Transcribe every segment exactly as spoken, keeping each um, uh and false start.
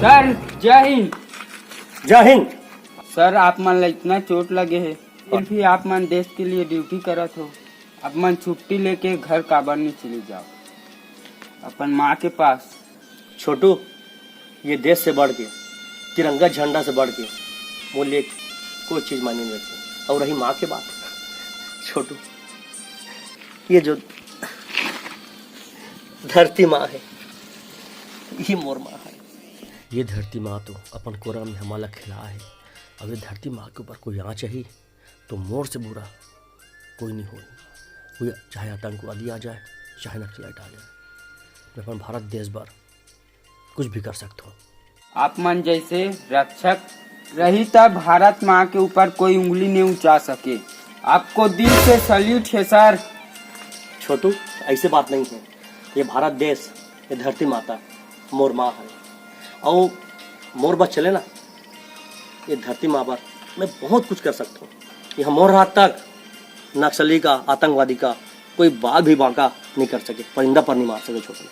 Sir, जय हिंद। जय Hind. Sir, आप मन ला इतना चोट लगे हे, फिर भी आप मन देश के लिए ड्यूटी करत हो। आप मन छुट्टी लेके घर काबर नहीं चले जाओ अपन माँ के पास? छोटू, ये देश से बढ़ के, तिरंगा झंडा से बढ़ के मोर लिए कोई चीज मायने नहीं रखती। और रही माँ के बात, छोटू, ये जो धरती माँ है, ये मोर माँ है। ये धरती माँ तो अपन कोरा में हमला खिला है। अब ये धरती माँ के ऊपर कोई आँच आही, तो मोर से बुरा कोई नहीं होय। कोई चाहे आतंकवादी आ जाए, चाहे नक्सलाइट आ जाए, मैं अपन भारत देश बर कुछ भी कर सकता हूँ। आप मन जैसे रक्षक रही, तब भारत माँ के ऊपर कोई उंगली नहीं उठा सके। आपको दिल से सल्यूट है सर। छोटू, ऐसे बात नहीं है। ये भारत देश, ये धरती माता मोर माँ है। और मोर बस चले ना, ये धरती माँ पर मैं बहुत कुछ कर सकता हूँ। यहाँ मोर हाथ तक नक्सली का, आतंकवादी का कोई बाल भी बांका नहीं कर सके, परिंदा पर नहीं मार सके। छोटू,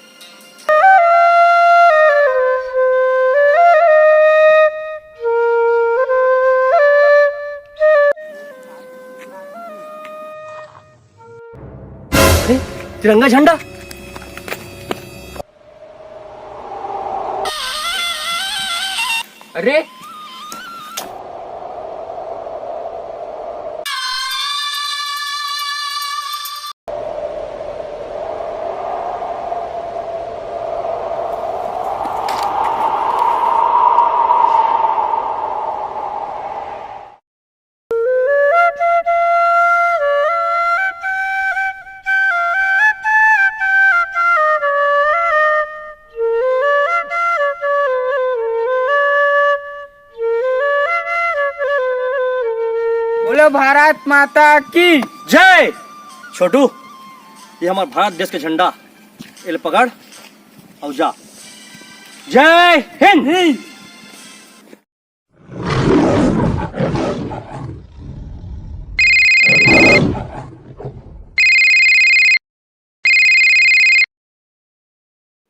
अरे, तिरंगा झंडा। अरे, बोलो भारत माता की जय। छोटू, ये हमारे भारत देश का झंडा, इले पकड़ और जा। जय हिंद।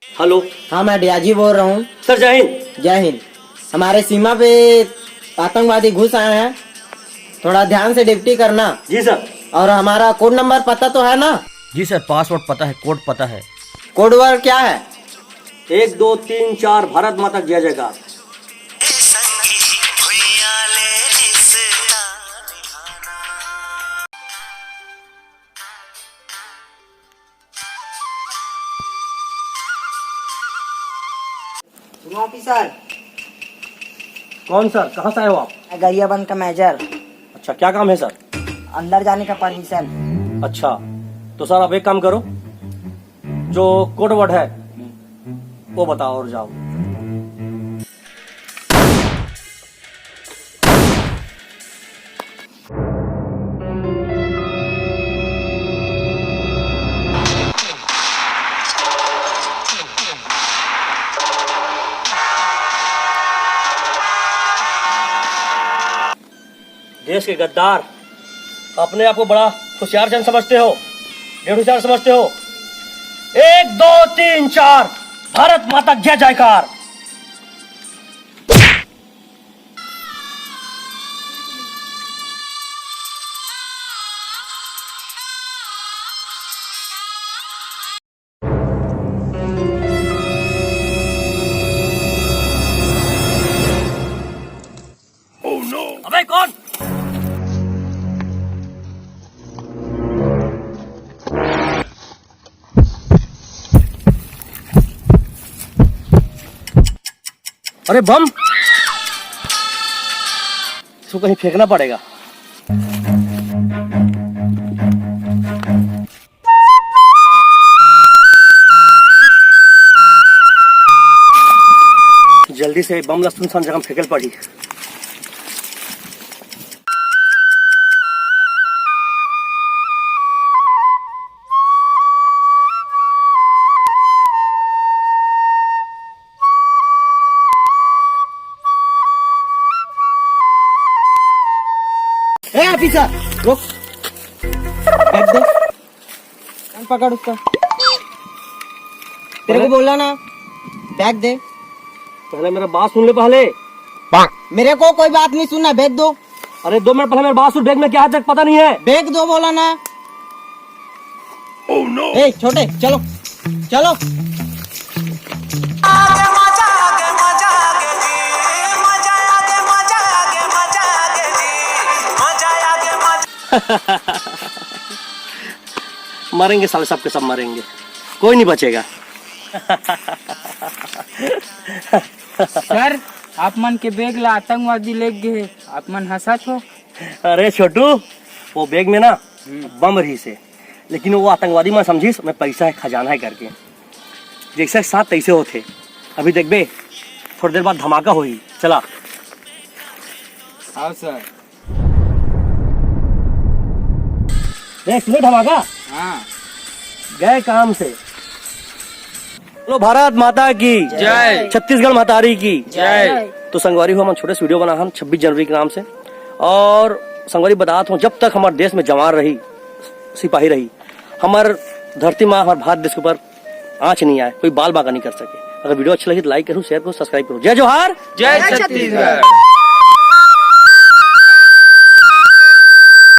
हेलो। हाँ, मैं डीआईजी बोल रहा हूँ। सर, जय हिंद। जय हिंद। हमारे सीमा पे आतंकवादी घुस आए हैं, थोड़ा ध्यान से ड्यूटी करना। जी सर। और हमारा कोड नंबर पता तो है ना? जी सर, पासवर्ड पता है, कोड पता है। कोड वर्ड क्या है? एक, दो, तीन, चार, भारत माता की जय जयकार। सुनो ऑफिसर। कौन सर, कहाँ से आए हो आप? मैं गरियाबंद का मेजर। अच्छा, क्या काम है सर? अंदर जाने का परमिशन। अच्छा, तो सर आप एक काम करो, जो कोड वर्ड है वो बताओ और जाओ। देश के गद्दार, अपने आप को बड़ा होशियार जन समझते हो, ढेर होशियार समझते हो। एक, दो, तीन, चार, भारत माता की जय जयकार। अबे कौन? अरे बम, इसको कहीं फेंकना पड़ेगा। जल्दी से बम ला सुनसान जगह में फेंकल पड़ी। ए ऑफिसर, रुक। बैग दे। कान पकड़ उसका। तेरे को बोला ना, बैग दे। पहले मेरा बात सुन ले पहले। मेरे को कोई बात नहीं सुनना, बैग दो। अरे दो मिनट, पहले मेरी बात सुन, बैग में क्या है तेरे को पता नहीं है? बैग दो बोला ना। ए छोटे, चलो चलो। मरेंगे साले, सब के सब मरेंगे, कोई नहीं बचेगा। सर, आप मन के बैग ला आतंकवादी ले गे हे, आप मन हंसत हो? अरे छोटू, वो बैग में ना बम रहिस हे, लेकिन वो आतंकवादी मन समझिस, मैं पैसा है, खजाना है करके। जैसे साथ तैसे होथे। अभी देखबे, थोड़ी देर बाद धमाका होही। चला। हाँ सर। देख, सुने धमाका? हाँ। गए काम से। बोलो भारत माता की जय। छत्तीसगढ़ महतारी की जय। तो संगवारी हो, हमन छोटे से वीडियो बना हन छब्बीस जनवरी के नाम से। और संगवारी बतात हूँ, जब तक हमारे देश में जवान रही, सिपाही रही, हमर धरती माँ, हमारे भारत देश के ऊपर आँच नहीं आए, कोई बाल बांका नहीं कर सके। अगर वीडियो अच्छा लगे तो लाइक करूँ, शेयर करूँ, सब्सक्राइब करूँ। जय जोहार। जय छत्तीसगढ़।